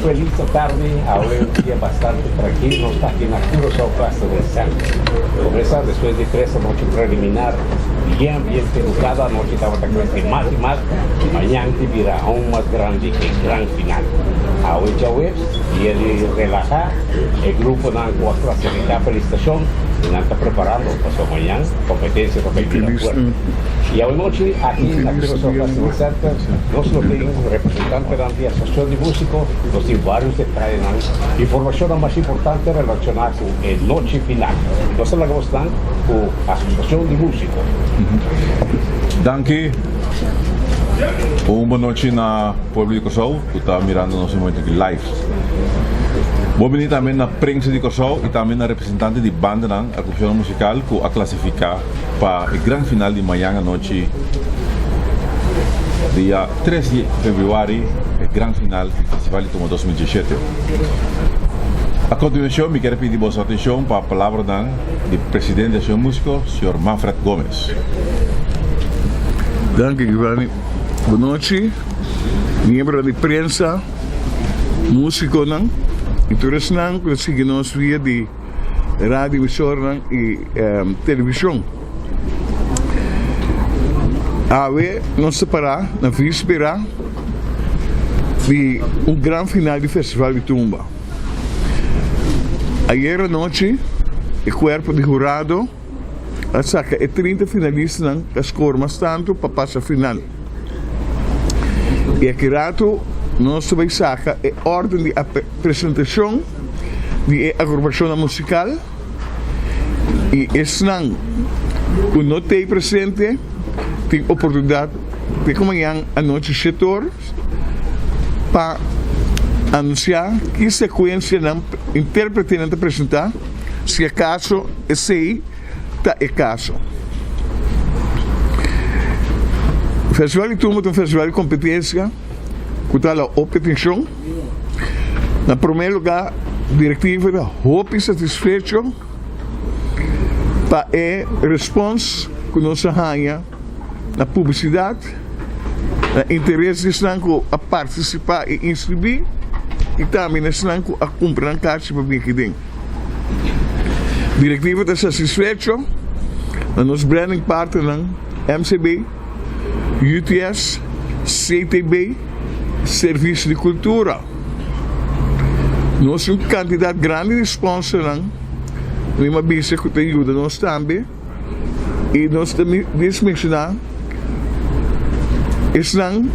Felis atardi, awe un dia bastante trankil, nos ta aki na Curaçao Festival Center. Comenzá despues di tres anochi preliminar bien bien pero cada anochi tabata crece mas y mas, mañan ti bira aun mas grandi e gran final. Awe djaweps, dia di relaha, e gruponan cu a clasifica felicitacion y nan ta preparando pasobra mañan competencia ta bay bira fuerte. Y awe nochi aki na Curaçao Festival Center nos lo tin representantenan di Asociacion di Musico, nos tin varios detayenan, informacionnan mas importante relaciona cu e nochi final. Nos ta laga bosnan cu Asociacion di Musico. Danki. Un bon nochi na pueblo di Kòrsou ku ta mirando nos e momento aki live. Bon bini tambe na prensa di Kòrsou i tambe na representante di bandanan, agrupacionnan musikal ku a klasifiká pa e gran final di mañan anochi dia tres di februari, e gran final di Festival di Tumba 2017. A continuacion mi kier pidi boso atencion pa palabranan di presidente di Asociacion Musico, señor Manfred Gomez. Danki Giovanni. Bonochi miembronan di prensa, musiconan y tur esnan cu ta sigui nos via di radio emisornan y television. Awe nos ta para na vispera di un gran final di Festival di Tumba. Ayer anochi e cuerpo di hurado a saca e 30 finalistanan ta score mas tanto pa pasa final. Y aki rato nos ta bay saca e orden di presentacion di e agrupacionnan musical y esnan cu no t'ey presente tin oportunidad te cu mañan anochi shete or pa anuncia ki secuencia nan interpretenan ta presenta si acaso esey ta e caso. Festival di Tumba ta un festival di competencia cu ta la hopi atencion. Na prome lugar directiva ta hopi satisfecho pa e respons cu nos a haya na publicidad, na interes di esnan cu a participa y inscribi y tambe na esnan cu a cumpra nan kaarchi pa bin aki den. Directiva ta satisfecho na nos branding partnernan MCB, UTS, CTB, Servicio di Cultura. Nos tin un cantidad grandi di sponsornan, mi a bisa cu ta yuda nos tambe y nos ta mes menciona esnan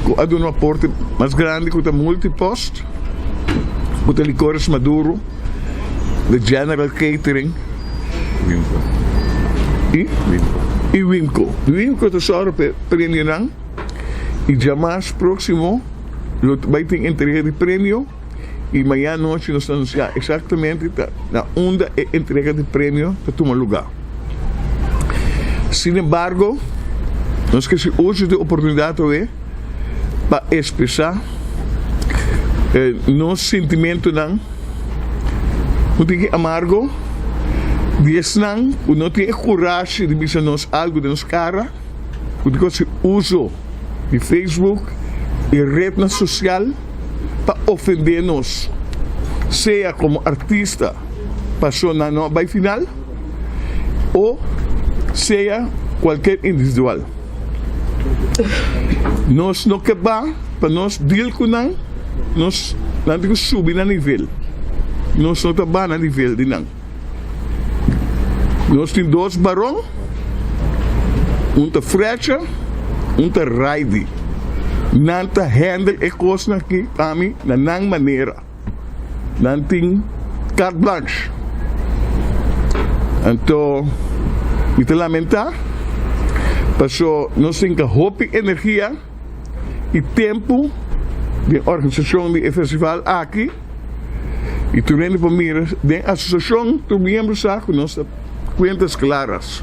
cu a duna un aporte mas grandi cu ta Multipost, cu ta Licores Maduro, The General Catering y Wimco. Wimco ta sòru pa e premionan y djamas próximo lo bai tin entrega di premio y mañana nochi nos ta anuncia exactamente ta na unda e entrega di premio ta tuma luga. Sin embargo, nos ke haci uso di e oportunidad awe pa expresa nos sintimentonan un tiki amargo di esnan cu no tin e curashi di bisa nos algo den nos cara, cu tin cu haci uso di Facebook y rednan social pa ofende nos, sea como artista paso nan no a bay final o sea cualkier individual. Nos no ke ba pa nos deal ku nan, nos nan tin ku subi na nivel. Nos no ta ba na nivel di nan. Nos tin dos baron, un ta Fletcher, un ta Riley. Nan ta handle e kosnan aki pa mi na nan manera. Nan tin carte blanche. Anto mi ta lamenta paso nos tin ka hopi energia y tempo den organisacion di e festival aki y tur hende por mira den asociacion tur miembro sa cu nos ta cuentas claras.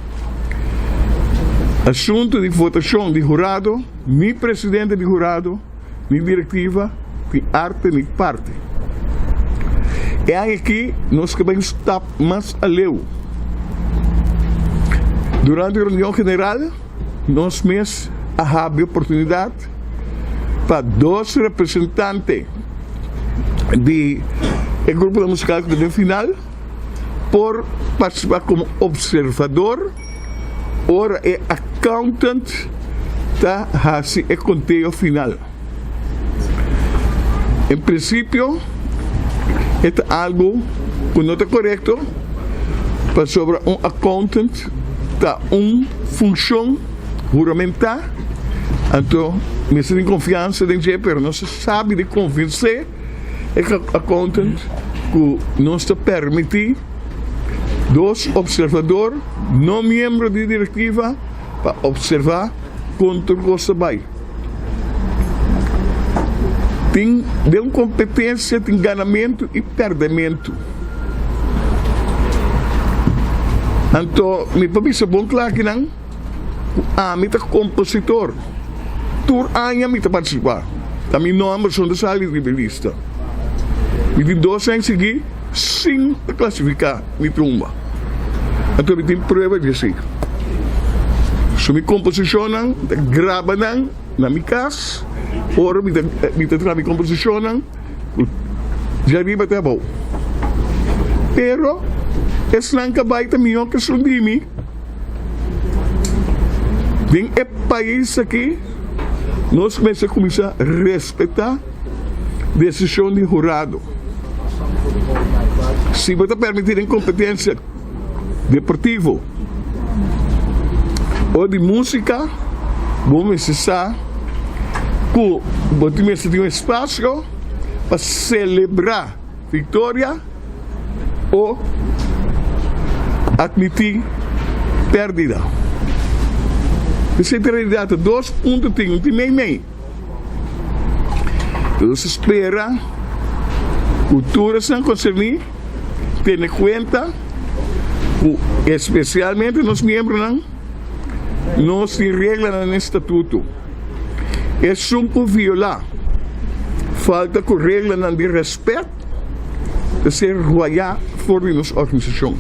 Asunto di votacion di hurado ni presidente di hurado ni directiva di arte ni parte. E aña aki nos ke bai un stap mas aleu. Durante reunion general nos mes a habri oportunidad pa dos representante. di e gruponan musikal ku ta den final por partisipá komo opservador ora e accountant ta hasi e konteo final. En prinsipio e ta algu ku no ta korekto pasobra un accountant ta un funshon huramentá, anto mester tin konfiansa den dje, pero nos ta sabi di konvensé e accountant ku nos ta permití dos opservador no miembro di direktiva pa opservá kon tur kos ta bai. Tin den un kompetensia tin ganamentu i pèrdèmentu. Anto mi por bisa bon kla akinan ku ami ta kompositor. Tur aña mi ta partisipá. Ta mi nòmber son ta sali riba e lista. Mi tin dos aña sigui sin ta klasifiká mi tumba. Anto mi tin prueba di esei. So mi komposishonnan mi ta graba nan na mi kas. Ora mi ta mi ta traha mi komposishonnan ku djariba te abou. Pero esnan ka bai ta mihó ke esun di mi. Den e pais aki nos mester kuminsá respetá desishon di hurado. Si bo ta permití den kompetensia deportivo o di músika, bo mester sa ku bo tin mester tin un espasio pa selebrá viktoria o atmití pèrdida. Esei ta realidat, ta dos punto tin, un tin meimei. Nos ta spera ku tur esnan konserní tene kuenta ku espesialmente nos miembronan, nos tin reglanan den statuto. Esun ku violá falta ku reglanan di rèspèt ta ser huayá for di nos organisashon.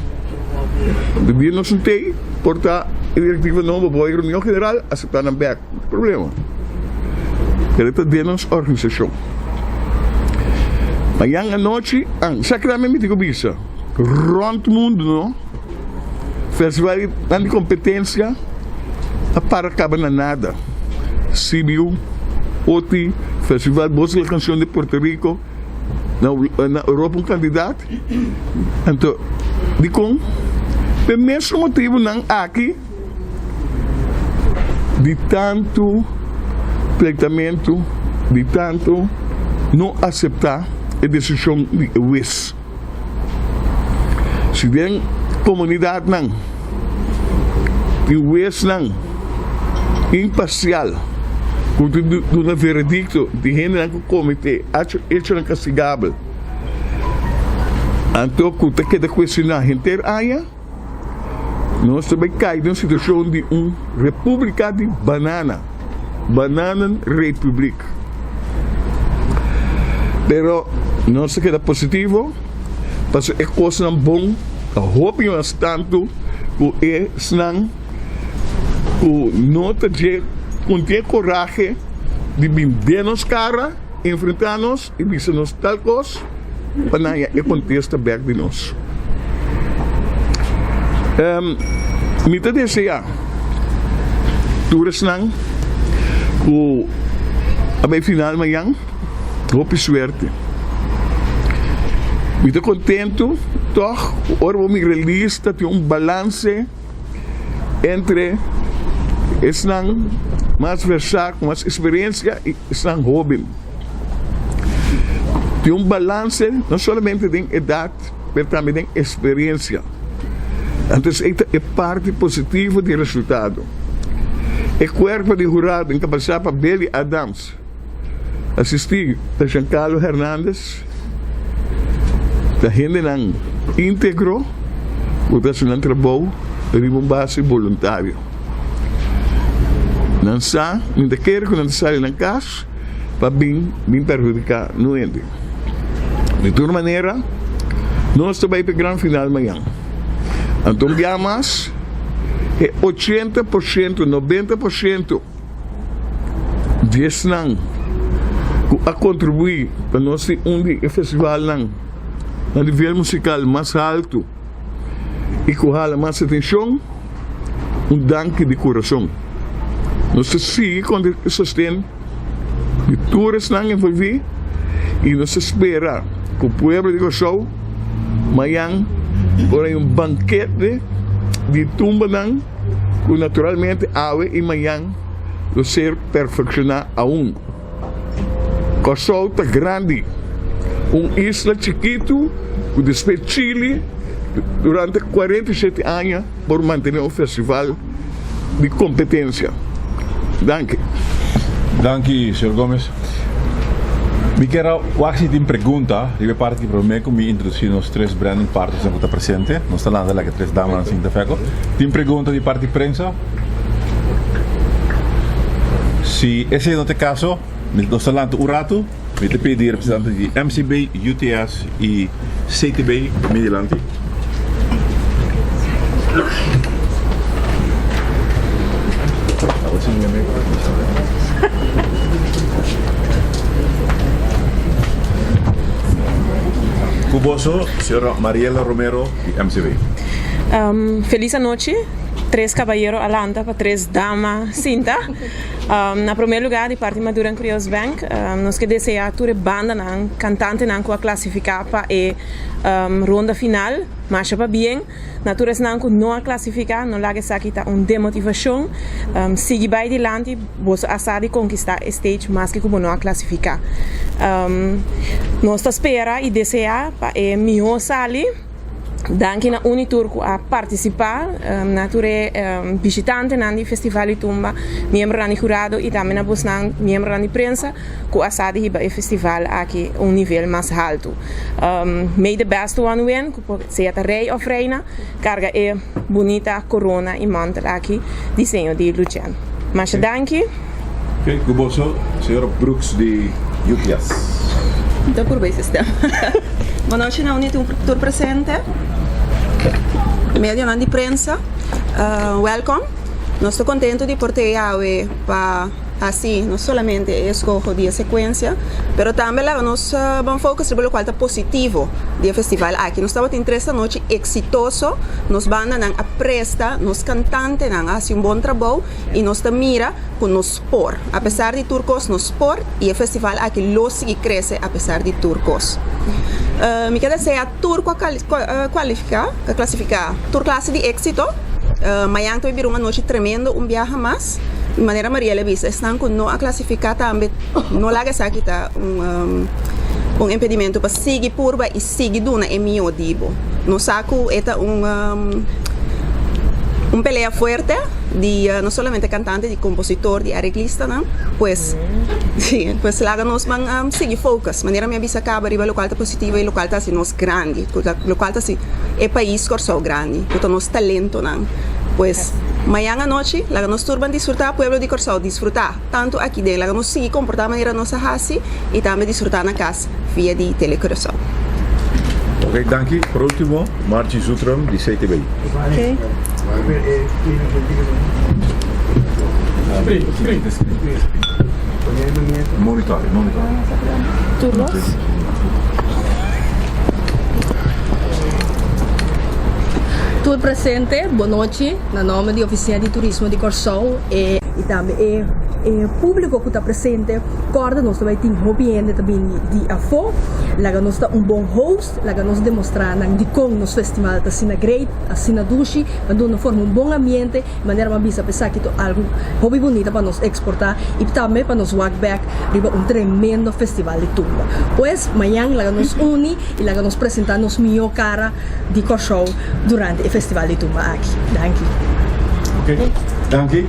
Debí nos un tei por ta e direktiva nobo bo e reunion general aseptá nan bèk, no tin problema. Pero e ta den nos organisashon. Mañan anochi, an, sa keda mi tin ku bisa? Rònt mundu no, festivalnan di kompetensia a para kaba na nada. CBU, OTI, Festival Voz de la Canción de Puerto Rico, na na Europa un kandidat. Anto, dikon? P'e mesun motibunan aki di tantu pleitamentu, di tantu no aseptá e desishon di e wes. Si den komunidatnan tin wesnan imparsial ku ta duna veredikto di hendenan ku kometé echonan kastigabel, anto ku ta keda kuestioná henter aña, nos ta bai kai den un situashon di un repúblika di banana, bananenrepubliek. Pero nos ta keda positivo pasobra e kosnan bon ta hopi mas tantu ku esnan ku no ta dje ku tin e korahe di bin den nos kara, enfrentá nos i bisa nos tal kos pa nan haña e kontesta bèk di nos. Mi ta deseá tur esnan ku a bai final mañan hopi suerte. Mi ta kontentu tòg ku ora bo mira lista tin un balanse entre esnan mas versá ku mas eksperensia i esnan hóben. Tin un balanse no solamente den edat pero tambe den eksperensia. Anto esei ta e parti positivo di e resultado. E kuerpo di hurado enkabesá pa Billy Adams, asistí pa Giancarlo Hernandez, ta hendenan íntegro ku ta hasi nan trabou riba un base boluntario. Nan sa, mi ta kere ku nan ta sali nan kas pa bin bin perhudiká no hende. Di tur manera, nos ta bai pa e gran final mañan. Anto un bia mas, e 80%, 90% di esnan. ku a kontribuí pa nos tin un di e festivalnan na nivel musikal mas haltu i ku hala mas atenshon, un danki di kurason. Nos ta sigui konta ku e sosten di tur esnan envolví i nos ta spera ku pueblo di Kòrsou mañan por hay un bankete di tumbanan ku naturalmente awe i mañan lo ser perfekshoná aun. Kòrsou ta grandi, un isla chikitu ku despues Chili durante 47 aña por mantené un festival di kompetensia. Danki. Danki, señor Gomez. Mi kier a wak si tin pregunta riba e parti prome ku mi introdusi nos tres branding partnersnan ku ta presente. Nos ta lanta laga e tres damanan sinta feko. Tin pregunta di parti prensa? Si esei no ta e kaso, nos ta lanta un ratu. Mi ta pidi representante di MCB, UTS i CTB mi dilanti. Ku boso, señora Mariela Romero di MCB. Felis anochi. Tres kabayero a lanta pa tres dama sinta. Na promé lugá di parti Maduran Creoles Bank nos ke deseá tur e bandanan, kantantenan ku a klasifiká pa e ronda final masha pabien. Na tur esnan ku no a klasifiká no laga esaki ta un demotivashon. Sigui bai dilanti, boso a sa di konkistá e stage maske ku bo no a klasifiká. Nos ta spera i deseá pa e mihó sali. Danki na un i tur ku a partisipá, na tur e bishitantenan di Festival di Tumba, miembronan di hurado i tambe na bosnan miembronan di prensa ku a sa di hiba e festival aki un nivel mas haltu. May the best one win, ku por sea ta rei òf reina, karga e bunita korona i mantel aki diseño di Lucian. Masha danki. Ku boso, señora Brooks di UTS. Ta purba e sistema. Bon nochi na uni tur presente, medionan di prensa, welkom. Nos ta contento di por te awe pa haci no solamente e escoho di e secuencia, pero tambe laga nos ban focus riba locual ta positivo di e festival aki. Nos tabatin tres anochi exitoso, nos bandanan a presta, nos cantantenan a haci un bon trabou y nos ta mira cu nos por. Apesar di tur cos nos por y e festival aki lo sigui crece apesar di tur cos. Mi ke desea tur cu a cualifica, cu a clasifica tur clase di exito. Mañan ta bira un anochi tremendo un biaha mas. Y manera Mariela a bisa esnan cu no a clasifica tambe no laga esaki ta un un impedimento pa sigui purba y sigui duna e mihó di bo. Nos sa cu e ta un un pelea fuerte di no solamente cantante, di compositor, di areglistanan. Pues, si, pues laga nos ban sigui focus. Manera mi a bisa caba riba locual ta positivo y locual ta haci nos grandi, locual ta haci e pais Corsou grandi, cu ta nos talentonan. Pues, mañan anochi laga nos tur ban disfruta, pueblo di Corsou disfruta tanto aki den. Laga nos sigui comporta manera nos a haci y tambe disfruta na cas. Via di Tele Curaçao. Ok, danki. Por ultimo, Margie Zoetrum di CTB. Monitor, monitor. Tur los. Tur presente, bon nochi. Na nomber di Oficina di Turismo di Kòrsou e i tambe e e públiko ku ta presente. Kòrda nos ta bai tin hopi hende ta bini di afó. Laga nos ta un bon host, laga nos demostrá nan dikon nos festival ta asina great, asina dushi, pa duna forma un bon ambiente, manera bo a bisa pa esaki ta algu hopi bunita pa nos eksportá i tambe pa nos wak bèk riba un tremendo festival di tumba. Pues, mañan laga nos uni i laga nos presentá nos mihó kara di Kòrsou durante e festival di tumba aki. Danki. Ok, danki.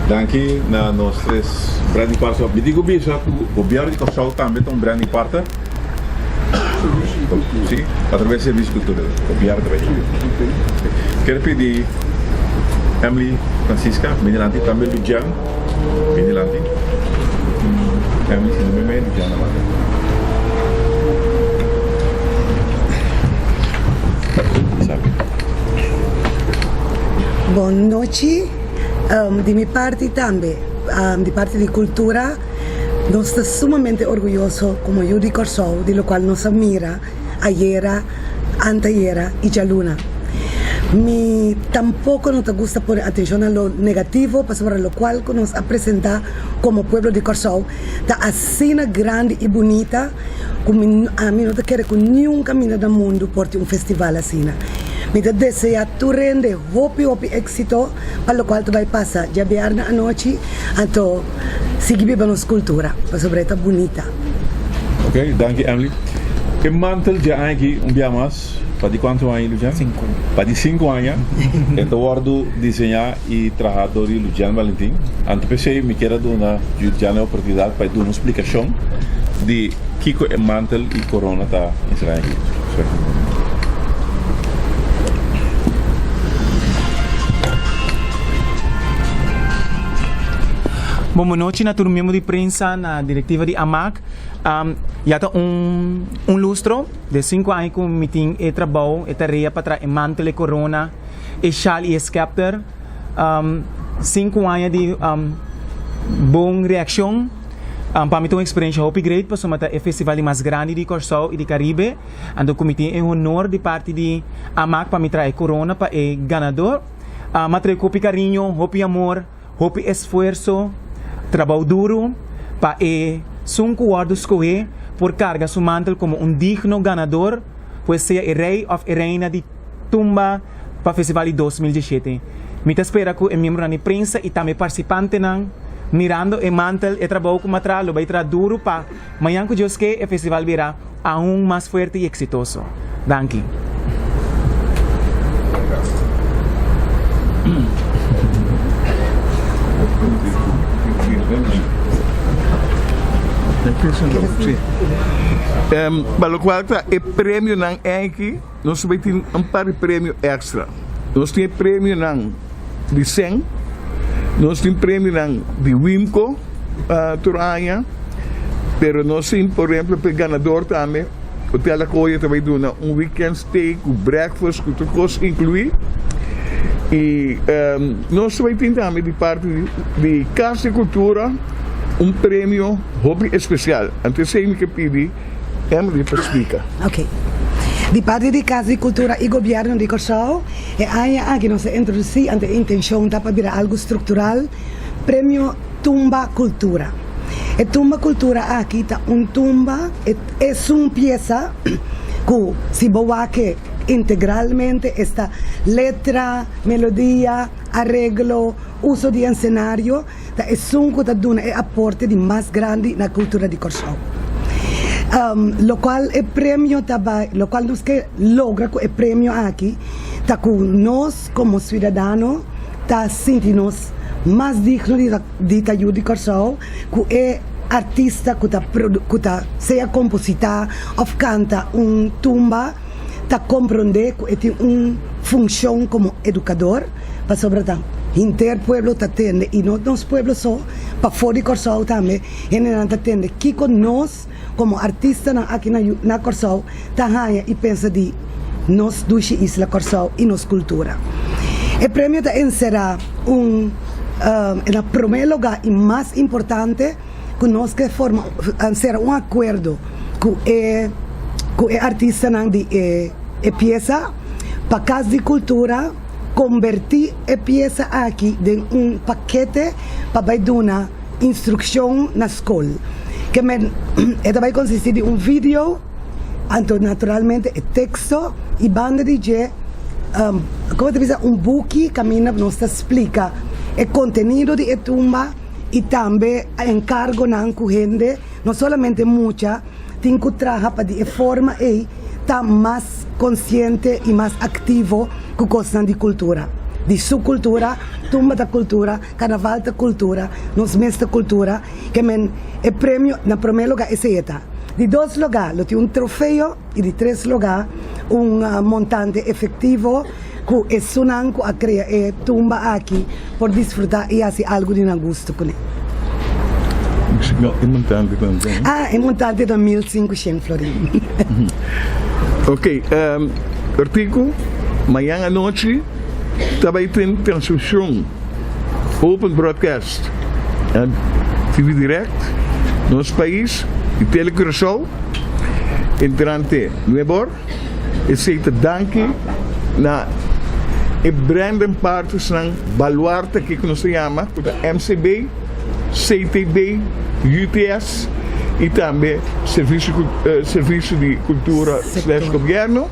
Danki na nos tres branding partners. Mi tin ku bisa ku gobièrnu di Kòrsou tambe ta un branding partner. Si, atraves di Servisio Kultura, gobièrnu ta bai yuda. Kier pidi Emily Francisca bini dilanti, tambe Lujan bini dilanti. Emily si no mi mei, Lujan na banda. Bon nochi, di mi parti tambe, di parti di cultura. Nos ta sumamente orguyoso komo yu di Kòrsou di lokual nos a mira ayera, antayera i djaluna. Mi tampoko no ta gusta pone atenshon na lo negativo pasobra lokual ku nos a presentá komo pueblo di Kòrsou ta asina grandi i bunita ku mi ami no ta kere ku niun kaminda na mundu por tin un festival asina. Mi ta deseá tur hende hopi hopi éksito pa lokual ta bai pasa djabièrnè anochi, anto sigui biba nos kultura pasobra e ta bunita. Ok, danki Emily. E mantel dje aña aki un bia mas, pa di kuantu aña Lucian? Sinku. Pa di sinku aña e ta wòrdu diseñá i traha dor di Lucian Valentin. Anto p'esei mi kier a duna Lucian e oportunidat pa e duna un splikashon di kiko e mantel i korona ta enserá aki. Bon bonochi na tur miembro di prensa, na directiva di AMAC. Ya ta un un lustro de sinku aña ku mi tin e trabou, e tarea pa traha e mantel, e korona, e shal i e skepter. Sinku aña di bon reakshon. Pa mi ta un eksperensha hopi great pasobra ta e festival di mas grandi di Kòrsou i di Karibe. Anto ku mi tin e honor di parti di AMAC pa mi traha e korona pa e ganador. Mi a traha ku hopi kariño, hopi amor. Hopi esfuerso, trabou duru pa e sun ku wòrdu skohé por karga su mantel komo un digno ganador, pues sea e rei òf e reina di tumba pa festival di 2017. Mi ta spera ku e miembronan di prensa i tambe partisipantenan mirando e mantel, e trabou ku m'a traha lo bai traha duru pa mañan ku Dios ke e festival bira aun mas fuerte i eksitoso. Danki. Pa lokual ta e premionan aki, nos bai tin un par di premio èkstra. Nos tin e premionan di Seng, nos tin premionan di Wimco tur aña, pero nos tin por ehemplo pa e ganador tambe Hotel Acoya ta bai duna un weekend stay ku breakfast ku tur kos inkluí i nos ta bai tin tambe di parti di Kas di Kultura un premio hopi espesial. Anto esei mi ke pidi Emily pa splika. Ok. Di parti di Kas di Kultura i Gobièrnu di Kòrsou e aña aki nos a introdusí anto e intenshon ta pa bira algu struktural Premio Tumba Kultura. E Tumba Kultura aki ta un tumba, e esun piesa ku si bo wak e integralmente esta letra, melodia, areglo, uso di ensenario, ta esun ku ta duna e aporte di mas grandi na kultura di Kòrsou. Lokual e premio ta bai, lokual nos ke logra ku e premio aki ta ku nos komo siudadano ta sinti nos mas digno di ta yu di Kòrsou ku e artista ku ta ku ta sea kompositá òf kanta un tumba ta komprondé ku e tin un funshon komo edukador pasobra ta henter pueblo ta tende i no nos pueblo so pafó di Kòrsou tambe hendenan ta tende kiko nos komo artistanan aki na na Kòrsou ta haña i pensa di nos dushi isla Kòrsou i nos kultura. E premio ta enserá un na promé lugá i mas importante ku nos ke forma sera un akuerdo ku e ku e artistanan di e e piesa pa Kas di Kultura kombertí e piesa aki den un pakete pa bai duna instrukshon na skol. Ke men e ta bai konsistí di un video, anto naturalmente e teksto i banda di dje komo ta bisa un buki kaminda nos ta splika e kontenido di e tumba i tambe enkargonan ku hende, no solamente mucha, tin ku traha pa di e forma ei ta mas konsiente i mas aktivo ku kosnan di kultura, di su kultura, tumba ta kultura. Carnaval ta cultura, nos mes ta cultura, ke men e premio na prome lugar esey e ta. Di dos lugar lo tin un trofeo y di tres lugar un montante efectivo cu esunnan cu a crea e tumba aki por disfruta y haci algo di nan gusto cune. E montante cuanto? Ah, e montante ta 1500 florin. Ok, Artico, mañan anochi ta bay tin transmision. Open Broadcast en TV Direct. Nos pais di Tele Curaçao entrante nuebor. Esei ta danki na e branding partnersnan baluarte aki ku nos ta yama ku ta MCB, CTB, UTS i tambe Servisio di Kultura slash Gobièrnu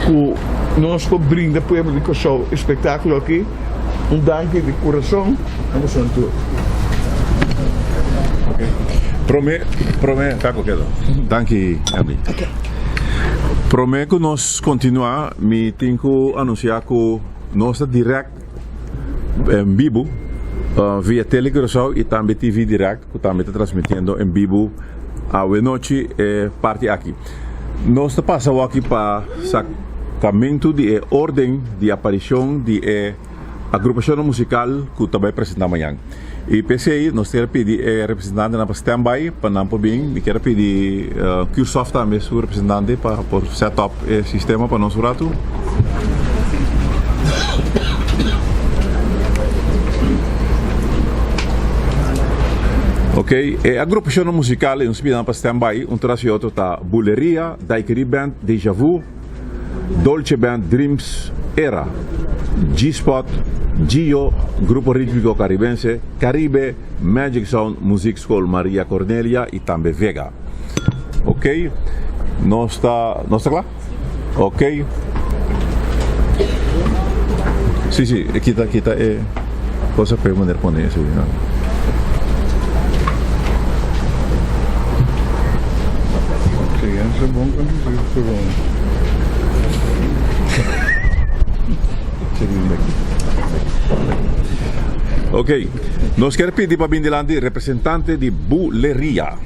ku nos por brinda pueblo di Kòrsou e spektakulo aki. Un danki di kurason na boso tur. Prome, prome, Taco keda. Danki, Andy. Prome ku nos kontinuá, mi tin ku anunsiá ku nos ta dirèkt en bibu via Tele Curaçao i tambe TV Direct ku tambe ta transmitiendo en bibu awe nochi e parti aki. Nos ta pasa awaki pa sakamentu di e orden di aparishon di e agrupashonnan musikal ku ta bai presentá mañan. I p'esei nos kier a pidi e representantenan pa stand by pa nan por bin. Mi kier a pidi Qsoft tambe su representante pa por set up e sistema pa nos un ratu. Ok, e agrupashonnan musikal i nos pidi nan pa stand by un tras di otro ta Buleria, Daiquiri Band, Deja Vu, Dolce Band, Dreams, Era, G-Spot, Gio, Grupo Ritmico Caribense, Caribe, Magic Sound, Muziekschool Maria Cornelia y tambe Vega. Ok, nos ta, nos ta cla? Ok. Sí, sí, kita, kita e cosa pe meneer pone ese. Ok, nos kier pidi pa bin dilanti representante di Buleria.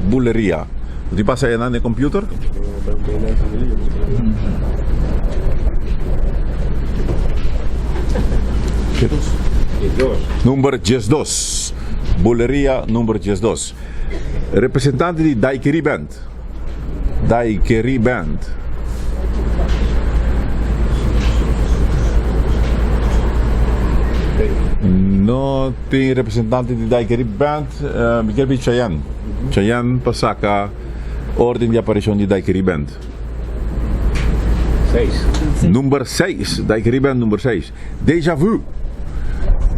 Buleria. Bo tin pasa enan den computer? Number 12. Buleria number 12. Representante di Daiquiri Band. Daiquiri Band. No tin representante di Daiquiri Band. Mi kier pidi Chayanne. Chayanne pa saca orden di aparicion di Daiquiri Band. Seis. Number seis. Daiquiri Band number seis. Deja Vu.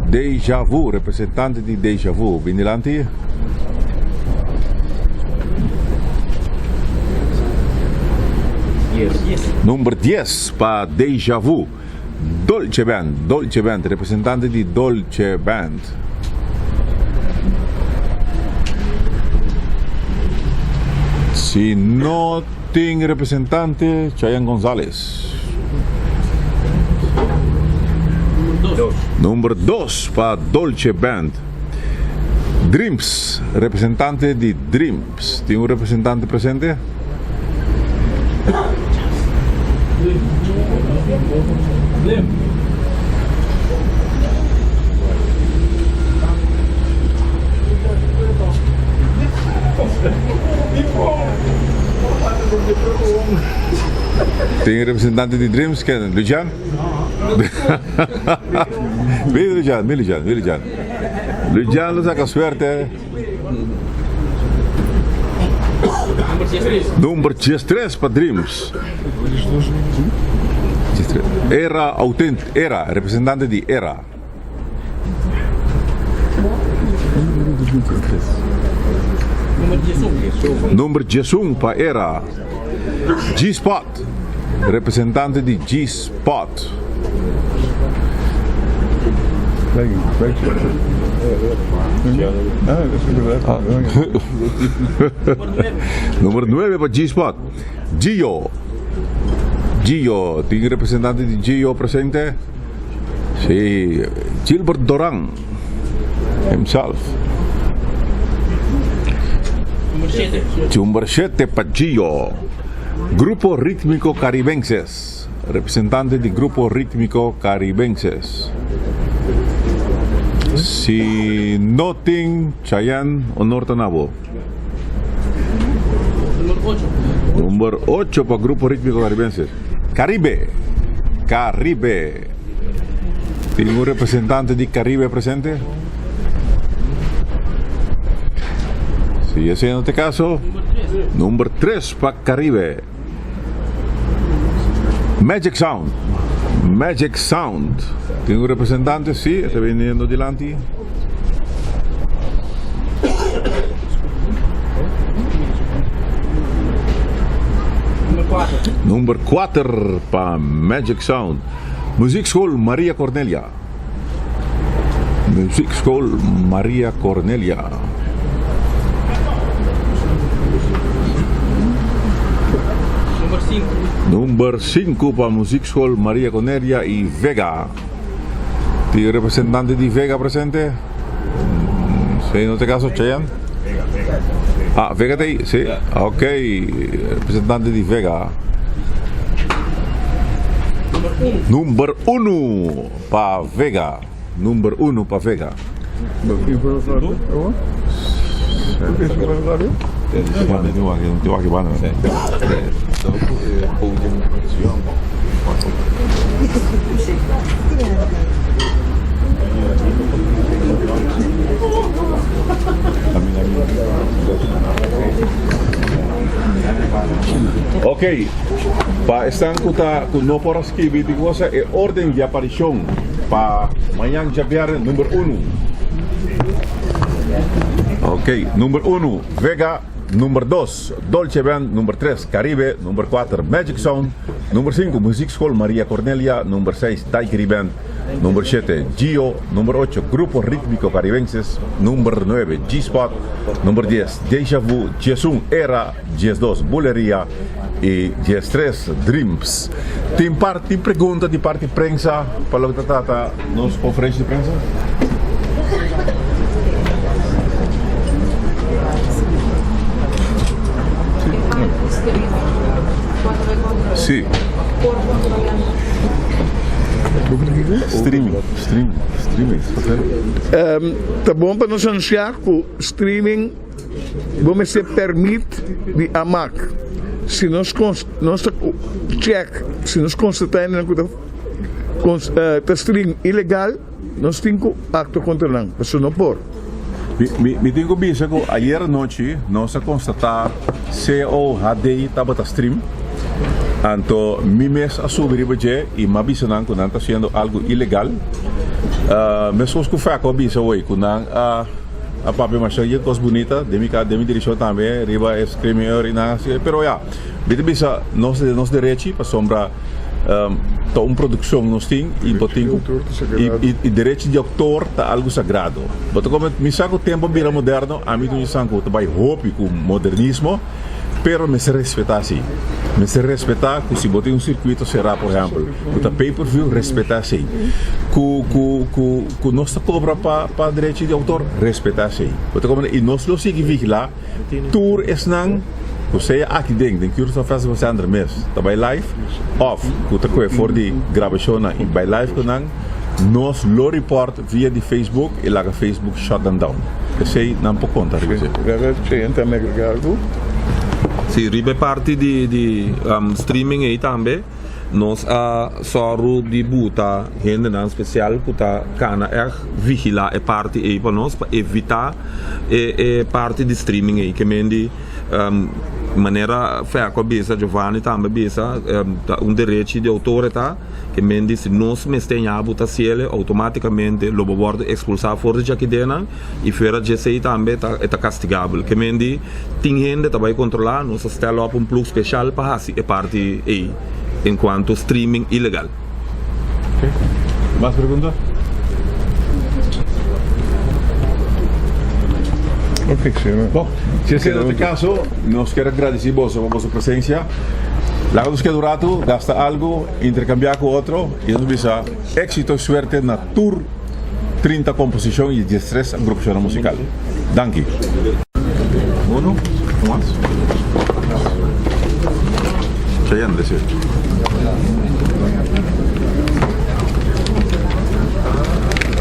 Deja Vu, representante di Deja Vu. Bin dilanti. Number dies pa Deja Vu. Dolce Band, Dolce Band, representante di Dolce Band. Si no tin representante, Chayanne Gonzalez. Number dos pa Dolce Band. Dreams, representante di Dreams. Tin un representante presente? Tin representante di Dreams ken? Lucian? Mira Lucian, mira Lucian, mira Lucian. Lucian lo saca suerte. Number 13 pa Dreams. Era autent era representante di era. Number 11 pa era. G-Spot representante di G-Spot. Number 9 pa G-Spot. Gio. Gio, tin representante di Gio presente? Si, Gilbert Doran himself. Number 7 pa Gio. Grupo Ritmico Caribenses. Representante di Grupo Ritmico Caribenses. Si no tin Chayanne, honor ta na bo. Number ocho pa Grupo Ritmico Caribenses. Caribe! Caribe! Tin un representante di Caribe presente? Si esei no ta e kaso, number tres pa Caribe. Magic Sound. Magic Sound. Tin un representante? Si, e ta biniendo dilanti. Number kuater pa Magic Sound. Muziekschool Maria Cornelia. Muziekschool Maria Cornelia. Number sinku pa Muziekschool Maria Cornelia y Vega. Tin representante di Vega presente? Si no ta e caso, Chayanne? Ah, Vega ta ahí, si. Ok, representante di Vega. Number unu pa Vega. Number unu pa Vega. Ok, pa esnan ku ta ku no por a skibi di cosa e orden di aparishon pa mañan djabièrnè number unu. Ok, number unu Vega, number dos Dolce Band, number tres Caribe, number kuater Magic Sound, number sinku Muziekschool Maria Cornelia, number seis Daiquiri Band, Number shete, Gio. Number ocho, Grupo Ritmico Caribenses. Number nuebe, G-Spot. Number dies, Deja Vu. Diesun, Era. Diesdos, Buleria. I diestres, Dreams. Tin parti pregunta di parti prensa pa loke ta trata nos conferencia di prensa? Sí. Streaming, streaming, streaming. Ta bon pa nos anunsiá ku streaming bo mester pèrmit di Amak. Si nos nos ta chèk, si nos konstatá hendenan ku ta ta stream ilegal, nos tin ku aktua kontra nan, pasobra no por. Mi tin ku bisa ku ayer anochi nos a konstatá COHD tabata stream, anto mi mes a subi riba dje i m'a bisa nan ku nan ta hasiendo algu ilegal. Meskos ku Fèko a bisa hoy ku nan a a papia masha yen kos bunita den mi den mi direkshon tambe riba e streaming i nan a hasi, pero ya mi ta bisa nos ta den nos derechi pasobra Ta un produccion nos tin y bo tin cu y derecho di autor ta algo sagrado. Bo ta come mi sa cu tempo a bira moderno, ami ta un esnan cu ta bay hopi cu modernismo, pero mester respeta si. Mester respeta cu si bo tin un circuito cera por ehempel, cu ta pay per view, respeta esey. Cu cu cu cu nos ta cobra pa pa derecho di autor, respeta esey. Bo ta come y nos lo sigui vigila. Tur esnan ku sea aki den den Curaçao Festival Center mes ta bai live òf ku ta kohe for di grabashonnan i bai live ku nan, nos lo report via di Facebook i laga Facebook shut them down. Esei nan por konta riba dje. Si, riba e parti di di streaming ei tambe nos a sòru di buta hendenan spesial ku ta kana ègt vigilá e parti ei pa nos pa evitá E e parti di streaming ei ke men di manera Fèko a bisa, Giovanni tambe a bisa, ta un derechi di outor e ta, ke men di si nos mester ña bo ta hasiel outomátikamente lo bo wòrdu ekspulsá for di djakidenan i fuera djesei tambe ta e ta kastigabel. Ke men di tin hende ta bai kontrolá, nos a stèl òp un plug speshal pa hasi e parti ei enkuanto streaming ilegal. Mas pregunta? Bon, si esei no ta e kaso, nos kier a gradisí boso pa boso presensia. Laga nos keda un ratu, gasta algu, interkambiá ku otro i nos bisa éksito i suerte na tur 30 komposishon i diestres agrupashonnan musikal. Danki. Uno, un mas. Cheyenne, desi.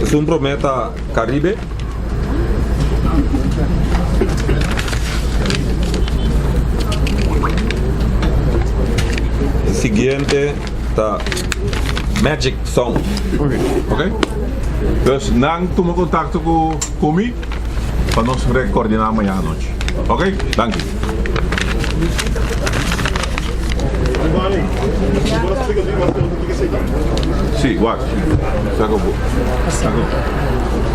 Esun prome ta Caribe. E siguiente ta Magic Sound. Ok. Dus nan tuma kontakto ku mi. pa nos rekoordiná mañana anochi. Ok? Danki. Sí, wak. Saka bo. Saka.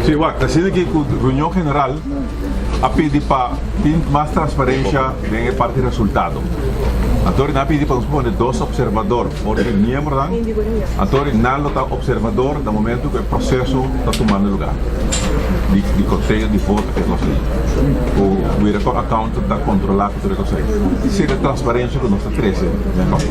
Sí, wak. Ta asina ki ku reunion general a pidi pa tin mas transparencia den e parti resultado. Anto nan a pidi pa nos pone dos observador for di miembronan. Anto nan lo ta observador na momento ku e proseso ta tumando lugar di di conteo di voto e kos ei. Ku wira kon accountant ta controla ku tur e kos ei. Esei ta e transparencia ku nos ta trese den kos.